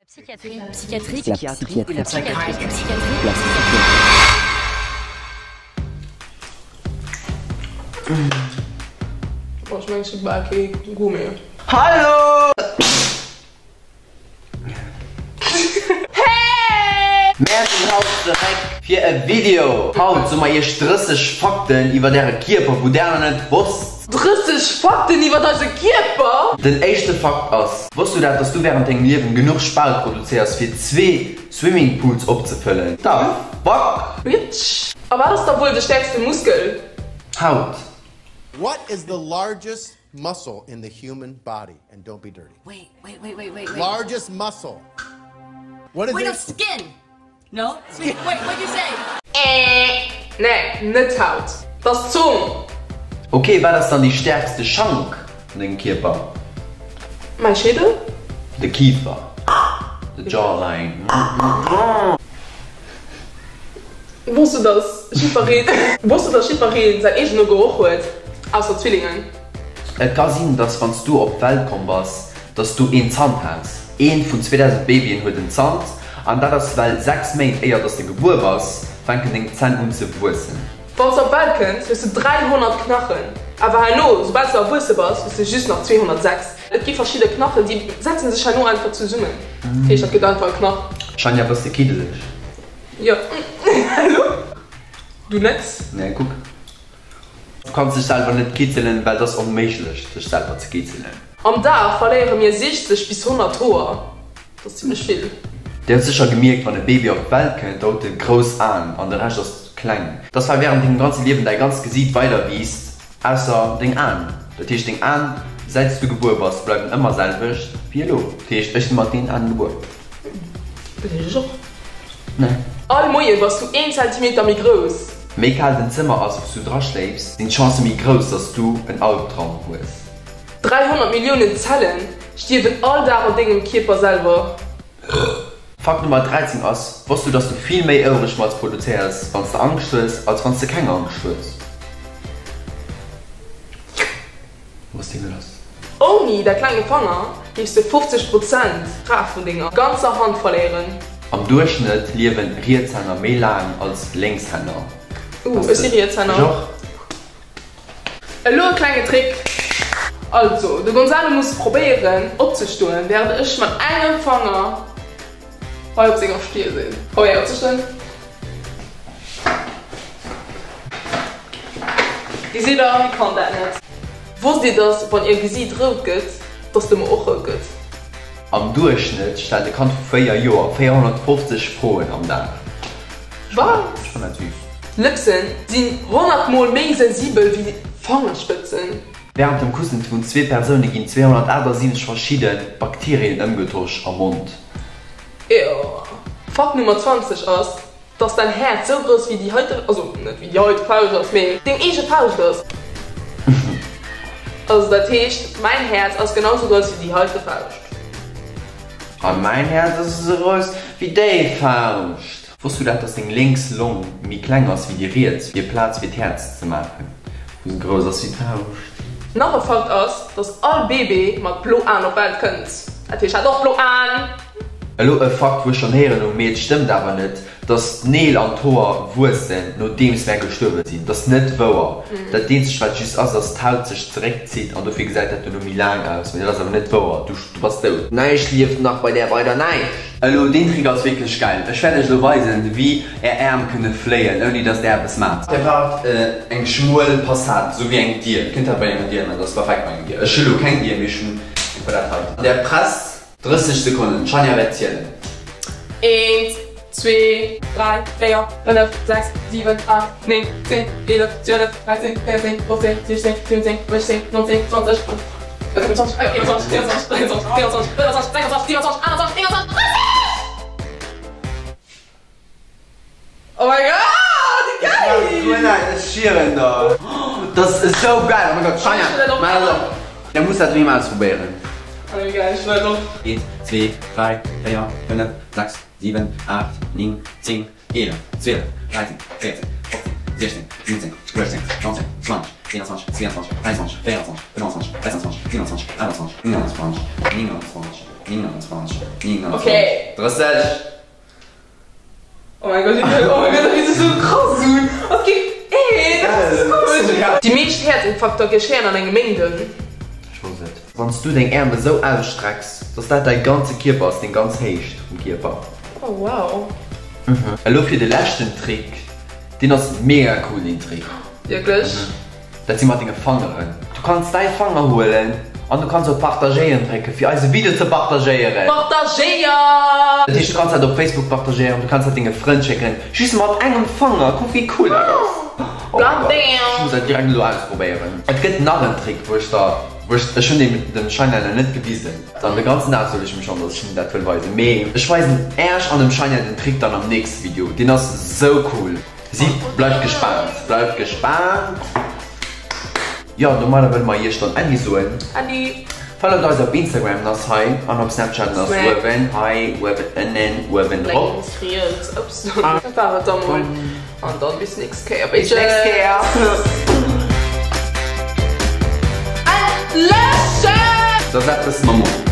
Psychiatrie, Psychiatrie, Psychiatrie, Psychiatrie, Psychiatrie. Boah, ech mengen ech hu bal kee Goût méi. Hallo! Mär sinn haut zeréck fir e Video! Haut soe mer iech 30 Fakten iwwert äre Kierper wou där nach net wosst. 30 Fakten iwwert eise Kierper! Den éischte Fakt ass, Wosst du dat, dass du wärend dengem Liewen genuch Spalt produzéiers fir zwee Swimmingpools opzefëllen? The fuck? Bitch! A wat ass da wuel de stäerkste Muskel? Haut. What is the largest muscle in the human body and don't be dirty wait wait wait wait wait largest muscle what is wait, it no, skin no wait what'd you say Äh nee, net d'Haut, 't ass d'Zong. Ok, wat ass dann déi stäerkste Schank an dengem Kierper? Mäi Schädel. De Kifer, the jawline. Wosst du dass jiddwereen Wosst du dass jiddwereen säin eegene Geroch huet, ausser Zwillingen? Et ka sinn, dass wann s du op d'Welt komm bass, dass du een Zant has. Een vun 2000 Babyen huet en Zant, an dat ass well 6 Méint éier dass de gebuer bass, fänken deng Zänn un ze wuessen. Wann s de op d'Welt kënns, hues du 300 Knachen, awer herno, soubal s du erwuesse bass, hues de just nach 206. Et gi verschidde Knachen, déi setzen sech herno einfach zesummen, dat heescht, dat gëtt einfach e Knach. Shania, bass de kiddeleg? Jo, hallo? Du net? Nee, kuck. Du kanns dech selwer net kitzelen, well et ass onméiglech, sech selwer ze kitzelen. Am Dag verléiere mir 60 bis 100 Hoer. Dat ass zimmlech vill. Dir hutt sécher gemierkt, wann e Baby op d'Welt kënnt, da huet e grouss Aen an de Rescht ass kleng. Dat ass well wärend dengem ganze Liewen däi ganzt Gesiit weider wiisst, ausser deng Aen. Dat heescht, deng Aen, säit s du gebuer bass, bleiwen ëmmer selwecht wéi elo. Dat heescht, ech si mat deenen Aen gebuer. Dat heescht ech och. Nee. All Moie bass du een Zentimeter méi grouss. Méi kal den Zëmmer ass, wou s du dra schléifs, sinn d'Chancë méi grouss, dass du en Albdram hues. 300 Milliounen Zellen stierwen all Dag an dengem Kierper selwer. Fakt Nummer 13 ass, Wosst du, dass du vill méi Ouereschmalz produzéiers, wann s de Angscht hues, als wann s de keng Angscht hues? Wou ass dee lass? Ouni däi klenge Fanger géifs de 50 Prozent Kraaft vun denger ganzer Hand verléieren. Am Duerchschnëtt liewen Rietshänner méi laang als Lénkshänner. Ooh, ech si Rietshänner. Ech och. Elo e klenge Trick. Also, de Gonzalo muss probéieren opzestoen, während ech mat engem Fanger hei op senger Stier sinn. Probéier opzestoen. Gesitt der, hie kann dat net. Wosst dir, dass wann är Gesiit rout gëtt, dass de Mo och rout gëtt? Am Duerchschnëtt stellt e Kand vu 4 Joer 450 Froen am Dag. Wat? Ech fannen dat süß. Lëpsen sinn 100 mol méi sensibel wéi Fangerspëtzen. Wärend dem Kussen vun zwee Persoune ginn 278 verschidde Bakterien ëmgetosch am Mond. Ew. Fakt Nummer 20 ass, Dass däin Häerz sou grouss wéi déi heite, also net wéi déi heite Fauscht ass, mee deng eege Fauscht ass. Also dat heescht, mäin Häerz ass genau sou grouss wéi déi heite Fauscht. A mäin Häerz ass esou grouss wéi déi Fauscht. Wosst du dat, dass deng lénks Long méi kleng ass wéi déi riets, fir Plaz fir d'Häerz ze maachen, wou se grouss ass wéi d'Fauscht? Nach e Fakt ass, dass all Bébé mat blo Aen op d'Welt kënnt. Dat heescht, hat och blo Aen! Elo e Fakt wou ech schon héieren hunn, mee et stëmmt awer net, dass d'Neel an d'Hoer wuessen nodeems mär gestuerwe sinn. Dat ass net wouer. Dat eenzegt wat just ass, ass d'Haut sech zeréckzitt an dofir gesäit dat dono méi laang aus, mee dat ass awer net wouer. Du du bass dout. Näischt lieft nach bei där weider, näischt! Elo deen Trick ass wierklech gäil. Ech wäert iech elo weisen wéi är Äerm kënne fléien ouni dass där eppes maacht. Dir braucht eng schmuel Passade, sou wéi eng Dier. Dir kënnt dat bei enger Dier maachen, dat ass perfekt bei enger Dier. Ech hu lo keng Dier, mee ech hunn einfach dat hei. Där presst 30 Sekonnen, d'Shania wäert zielen. Eent, zwee, dräi, véier, fënnef, sechs, siwen, aacht, néng, 10, 11, 12, 13, 14, 15, 16, 17, 18, 19, 20, 25, 21, 22, 23, 24, 25, 26, 27, 28, 29, 30! Oh my god, wéi geil! Ech schieren der. Dat ass esou geil, oh my god, Shania, maach dat och. Der muss dat doheem ausprobéieren. Oh wéi geil, ech wëll dat och. 1, 2, 3, 4, 5, 6, 7, 8, 9, 10, 11, 12, 13, 14, 15, 16, 17, 18, 19, 20, 21, 22, 23, 24, 25, 26, 27, 28, 29, 29. 29, 29, Okay. 30. Oh mein Gott, oh mein Gott, dat wéi sech sou krass un. Et geet, eh, dat ass komesch. Déi meescht Häerzinfarkter geschéien an engem Méinden. Ech wousst et. Wann s du deng Äerm esou ausstrecks, dass dat däi ganze Kierper ass, deng ganz Héicht vum Kierper. Oh wow. Elo fir de leschten Trick, deen ass mega cool deen Trick. Wierklech? Dat si mat denge Fangeren. Du kanns däi Fanger huelen an du kanns op Partagéieren drécken, fir eise Video ze partagéieren. Partagéier! Dat heescht, du kanns dat op Facebook partagéieren, du kanns dat denge Frënn schécken, just mat engem Fanger. Kuck wéi cool dat ass! Oh mein Gott, ech muss dat direkt elo ausprobéieren. Et gëtt nach en Trick, wou ech der, wou ech, ech hunn deen dem Shania nach net gewisen. Dann de ganzen Dag sot ech em schonn, dass ech him dat wëll weisen, mee ech weisen Äerch an dem Shania den Trick dann am nächste Video. Deen ass sou cool. Si bleift gespaant, bleift gespaant. Jo, domadder wëlle mer iech dann Äddi soen. Äddi! Followt eis op Instagram, den ass hei, an op Snapchat, den ass uewen, hei, uewen, ënnen, uewen drop. Lénks, riets, ups. Dat war et da mol. An dann bis nächst Kéier, Bis nächst Kéier! Endlech! Dat ass eppes mam.